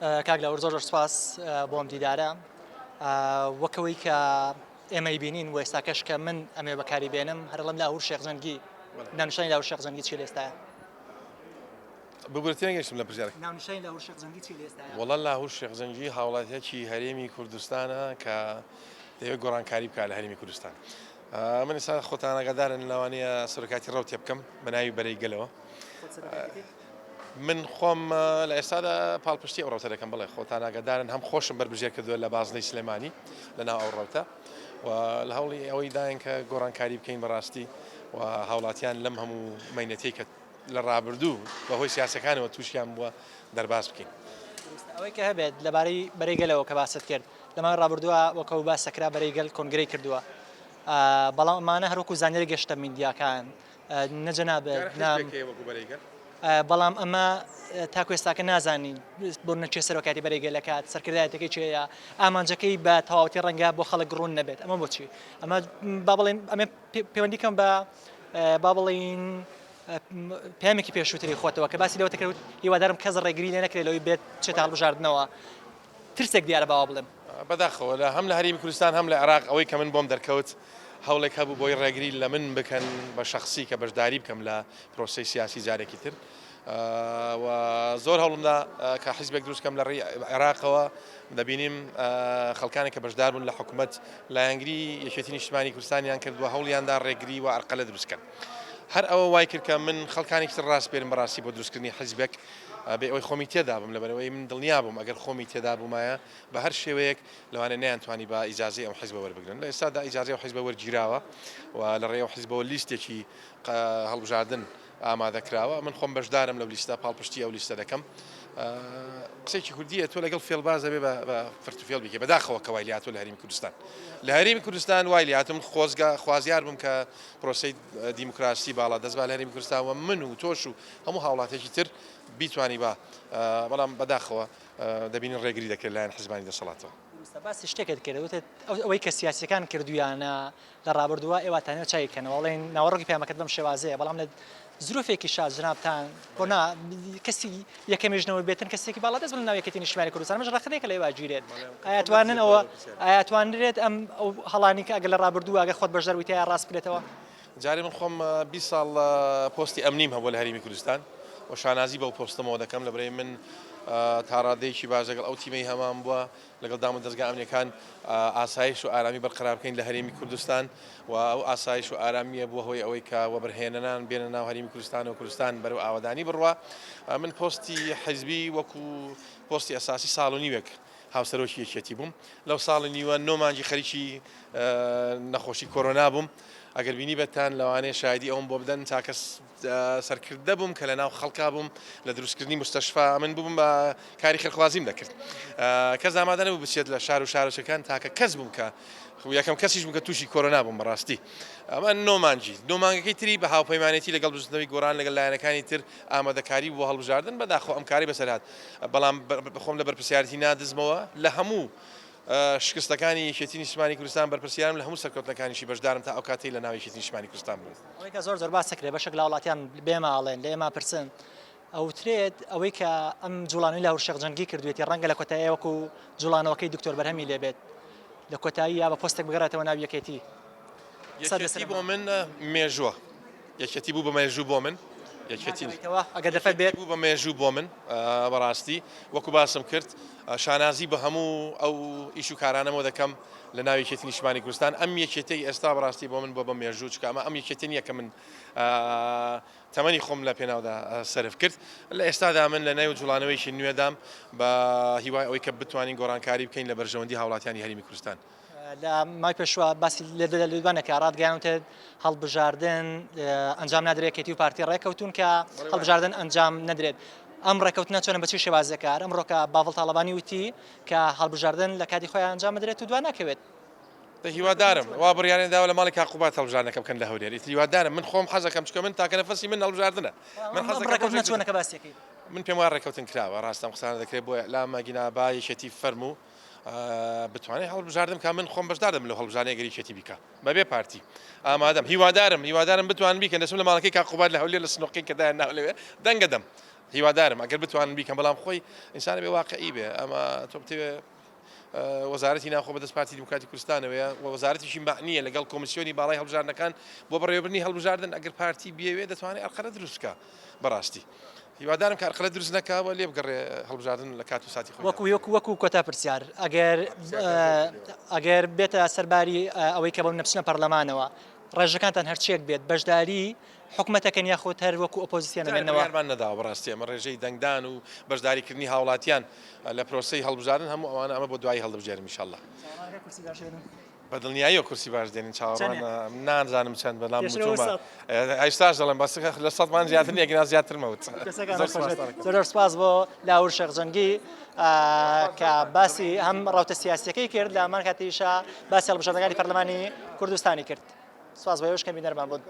کاک لاهور زۆر زۆر سوپاس بۆ ئەم دیدارە وەک ئەوەی کە ئێمەی بینین و ئێستاکەش کە من ئەمێ بەکاری بێنم هەرڵم لاهور شێخ جەنگی ناونیشانی لاهور شێخ جەنگی چی لە ئێستاە؟ ببورە تێنەگەیشتم لە پرسیارەکە. ناونیشانی لاهور شێخ جەنگی چی لە ئێستاە؟ وەڵا لاهور شێخ جەنگی هاوڵاتیەکی هەرێمی کوردستانە کە دەیەوێت گۆڕانکاری بکات لە هەرێمی کوردستان. من ئێستا خۆتان ئاگادارن لەوانەیە سەرۆکایەتی ڕەوتێ بکەم بە ناوی بەرەی گەلەوە. من خۆم لە ئێستادا پاڵپشتی ئەو ڕەوتە دەکەم، بەڵێ خۆتان ئاگادارن هەم خۆشم بەربژێر کردووە لە بازنەی سلێمانی لە ناو ئەو ڕەوتە و لە هەوڵی ئەوەی داین کە گۆڕانکاری بکەین بەڕاستی و هاوڵاتیان لەم هەموو مەینەتەی کە لە ڕابردوو بەهۆی سیاسەکانەوە تووشیان بووە دەرباز بکەین. ئەوەی کە هەبێت لەبارەی بەرەی گەلەوە کە باست کرد لە ماوەی ڕابردووە وەک ئەو باسە کرا بەرەی گەل کۆنگرەی کردووە بەڵام ئەمانە هەروەکو زانیاری گەشتە میدیاکان نە جەنابت نە بەڵام ئەمە تاکو ئێستاکە نازانین بۆ نە کێ سەرۆکایەتی بەرەی گەل ئەکات سەرکردایەتەکەی کێیە ئامانجەکەی بە تەواوەتی ڕەنگە بۆ خەڵک ڕوون نەبێت ئەمە بۆچی ئەمە با بڵێن ئەمە پەیوەندی کەم بە با بڵێین پامێکی پێشووتری خۆتەوە کە باسی لەوە دەکرد هیوادارم کەس ڕێگری لێ نەکرێت لەوەی بێت بچێتە هەڵبژاردنەوە ترسێک دیارە باوا بڵێم. بەداخەوە لە هەم لە هەرێمی کوردستان هەم لە عێراق ئەوەی کە من بۆم دەرکەوت هەوڵێک هەبوو بۆی ڕێگری لە من بکەن بە شەخسی کە بەشداری بکەم لە پرۆسەی سیاسی جارێکی تر و زۆر هەوڵمدا کە حیزبێک دروست کەم لە ڕێی عێراقەوە دەبینیم خەڵکانێک کە بەشدار بوون لە حکوومەت لایەنگری یەکێتی نیشتمانی کوردستانیان کرد و هەوڵیاندا ڕێگری و ئەرقەلە دروست کەن هەر ئەوە وای کرد کە من خەڵکانێکی تر ڕاسپێرم بەڕاستی بۆ دروستکردنی حیزبێک بێ ئەوەی خۆمی تێدا بم، لەبەرئەوەی من دڵنیا بووم ئەگەر خۆمی تێدا بوومایە بە هەر شێوەیەک لەوانەیە نەیانتوانیبا ئیجازەی ئەو حیزبە وەربگرن. لە ئێستادا ئیجازەی ئەو حیزبە وەرگیراوە و لە ڕێی ئەو حیزبەوە لیستێکی هەڵبژاردن ئامادە کراوە. من خۆم بەشدارم لەو لیستە، پاڵپشتی ئەو لیستە دەکەم. قسەیەکی کوردییە تۆ لەگەڵ فێڵباز دەبێ بە فرت و فێڵ بیکەی. بەداخەوە کە وای لێهاتووە لە هەرێمی کوردستان. لە هەرێمی کوردستان وای لێهاتووە. من خۆزگە خوازیار بووم کە پرۆسەی دیموکراسی باڵادەست با لە هەرێمی کوردستان و من و تۆش و هەموو هاوڵاتیەکی تر بیتوانیبا، بەڵام بەداخەوە دەبینین ڕێگری دەکرێت لایەن حزبانی دەسەڵاتەوە. دروستە باسی شتێکت کرد وتت ئەوەی کە سیاسیەکان کردویانە لە ڕابردووە ئێوە تانەوە چاکی کەنەوە ئەڵێن ناوەڕۆکی پەیامەکەت بەم شێوازەیە بەڵام لە زروفێکی شا جنابتان بۆ نا کەسی یەکەمیش نەوە بێتن کەسێکی باڵادەست بن لەناو یەکێتی نیشتمانی کوردستان ئەمەش ڕەخنەیەکە لە ئێوە گیرێت ئایا توانن ئەوە ئایا توانرێت ئەم ئەو هەڵانی کە ئەگەر لە ڕابردوو ئەگەر خۆت بەشدار بوویتایە ڕاست بکرێتەوە؟ جارێ من خۆم 20 ساڵ پۆستی ئەمنیم هەبوو لە هەرێمی کوردستان و شانازی بەو پۆستەمەوە دەکەم لەبەرئەوەی من تاڕادەیەکی باش لەگەڵ ئەو تیمەی هەمان بووە لەگەڵ دام و دەزگا ئەمنیەکان ئاسایش و ئارامی بەرقەرار بکەین لە هەرێمی کوردستان و ئەو ئاسایش و ئارامیە بووە هۆی ئەوەی کە وەبەرهێنەران بێنە ناو هەرێمی کوردستان و کوردستان بەرەو ئاوەدانی بڕوا من پۆستی حیزبی وەکو پۆستی ئەساسی ساڵ و نیوێک هاوسەرۆکی یەکێتی بووم لەو ساڵی نیوە نۆ مانگی خەریکی نەخۆشی کۆرۆنا بووم ئەگەر بینیبێتتان لەوانەیە شایدی ئەوم بۆ بدەن تاکە سەرکردە بووم کە لە ناو خەڵکا بووم لە دروستکردنی مستەشفا من بووم بە کاری خێرخوازیم دەکرد کەس ئامادە نەبوو بچێت لە شار و شارۆچکەکان تاکە کەس بووم کە یەکەم کەسیش بووم کە تووشی کۆرۆنا بووم بەڕاستی ئەمە نۆ مانگی نۆ مانگەکەی تری بە هاوپەیمانێتی لەگەڵ بزوتنەوەی گۆڕان لەگەڵ لایەنەکانی تر ئامادەکاری بۆ هەڵبژاردن بەداخەوە ئەم کارەی بەسەر هات بەڵام خۆم لە بەرپرسیارێتی نادزمەوە لە هەموو شکستەکانی یەکێتی نیشتمانی کوردستان بەرپرسیارم لە هەموو سەرکەوتنەکانیشی بەشدارم تا ئەو کاتەی لە ناو یەکێتی نیشتمانی کوردستان بووم. ئەوەی کە زۆر زۆر باس دەکرێت بەشێک لە هاوڵاتیان بێمە ئەڵێن لە ئێمە پرسن ئەوترێت ئەوەی کە ئەم جوڵانەوەی لاهور شێخ جەنگی کردوێتی ڕەنگە لە کۆتایی وەکو جوڵانەوەکەی دکتۆر بەرهەمی لێبێت لە کۆتایی یا بە پۆستێک بگەڕێتەوە ناو یەکێتی. یەکێتی بۆ من مێژووە. یەکێتی بوو بە مێژوو بۆ من یەکێتی ئەگەر دەرفەت بێت بوو بە مێژوو بۆ من بەڕاستی وەکو باسم کرد شانازی بە هەموو ئەو ئیش و کارانەمەوە دەکەم لە ناو یەکێتی نیشتمانی کوردستان ئەم یەکێتی ئێستا بەڕاستی بۆ من بۆ بە مێژوو چکە ئەمە ئەم یەکێتی نییە کە من تەمەنی خۆم لە پێناودا سەرف کرد لە ئێستادا من لە نێو جوڵانەوەیکی نوێدام بە هیوای ئەوەی کە بتوانین گۆڕانکاری بکەین لە بەرژەوەندی هاوڵاتیانی هەرێمی کوردستان. لە ماوەی پێشووە باسی لێدوانێکە ڕاتگەیاند هەڵبژاردن ئەنجام نادرێت یەکێتی و پارتی ڕێکەوتون کە هەڵبژاردن ئەنجام نەدرێت ئەم ڕێکەوتنە چۆنە بەچی شێوازێکە ئەمڕۆکە باڤڵ تاڵەبانی وتی کە هەڵبژاردن لە کاتی خۆیان ئەنجام بدرێت و دوا ناکەوێت. هیوادارم وا بڕیاریان داوە لە ماڵی کاک قوباد هەڵبژاردنەکە بکەن لە هەولێر ئیتر هیوادارم من خۆم حەزەکەم چونکە من تاکە نەفەسی من هەڵبژاردنە من حەزەکەم ڕێکەوتنە چۆنە کە باسیەکەی من پێم وایە ڕێکەوتن کراوە ڕاستە ئەم قسانە دەکرێت بۆ ئیعلام ئەگینا با یەکێتی فەرموو بتوانێت هەڵبژاردن بکات من خۆم بەشدار دەبم لەو هەڵبژاردنەی گەر یەکێتی بیکا بەبێ پارتی ئامادەم هیوادارم هیوادارم بتوان بیکەن دەچم لە ماڵەکەی کاک قوباد لە هەولێر لە سنۆقەکەی کە دایان ناوە لەوێ دەنگە دەم. هیوادارم ئەگەر بتوانن بیکەن بەڵام خۆی ئینسان بێ واقعی بێ ئەمە تۆ بتەوێ وەزارەتی ناوخۆ بەدەست پارتی دیموکراتی کوردستانەوەیە و وەزارەتیشی مەعنیە لەگەڵ کۆمیسیۆنی باڵای هەڵبژاردنەکان بۆ بەڕێوەبردنی هەڵبژاردن ئەگەر پارتی بیەوێ دەتوانێت ئەرقەلە دروست بکا بەڕاستی هیوادارم کە ئەرقەلە دروست نەکا و لێ بگەڕێ هەڵبژاردن لە کات و ساتی خۆی وەکو وەکو وەکو کۆتا پرسیار ئەگەر ئەگەر بێتە سەرباری ئەوەی کە بۆم نەبچنە پەرلەمانەوە ڕێژەکانتان هەرچیەک بێت بەشداری حکومەتەکەن یاخود هەر وەکو ئۆپۆزیسیۆن جارێ ئەمێننەوە؟ بڕیارمان نەداوە بەڕاستی ئەمە ڕێژەی دەنگدان و بەشداریکردنی هاوڵاتیان لە پرۆسەی هەڵبژاردن هەموو ئەوانە ئەمە بۆ دوایی هەڵدەبژێرم ئیشەڵا. چاوەڕانەکە کورسی باش دێنن. بە دڵنیاییەوە کورسی باش دێنین چاوەڕوان چەنێ؟ نازانم چەند بەڵام پێشتر ئەوە وتومە سەد. ئێستاش دەڵێم بەس لە سەدمان زیاتر نییە گینا زیاترمە وت. کەسەکان زۆر خۆش بێت. سوپاستان ئەکەم. زۆر زۆر سوپاس بۆ لاهور شێخ جەنگی کە باسی هەم ڕەوتە سیاسیەکەی کرد لە هەمان کاتیشا باسی هەڵبژاردنەکانی پەرلەمانی کوردستانی کرد. سوپاس بۆ ئێوەش کە بینەرمان بوون.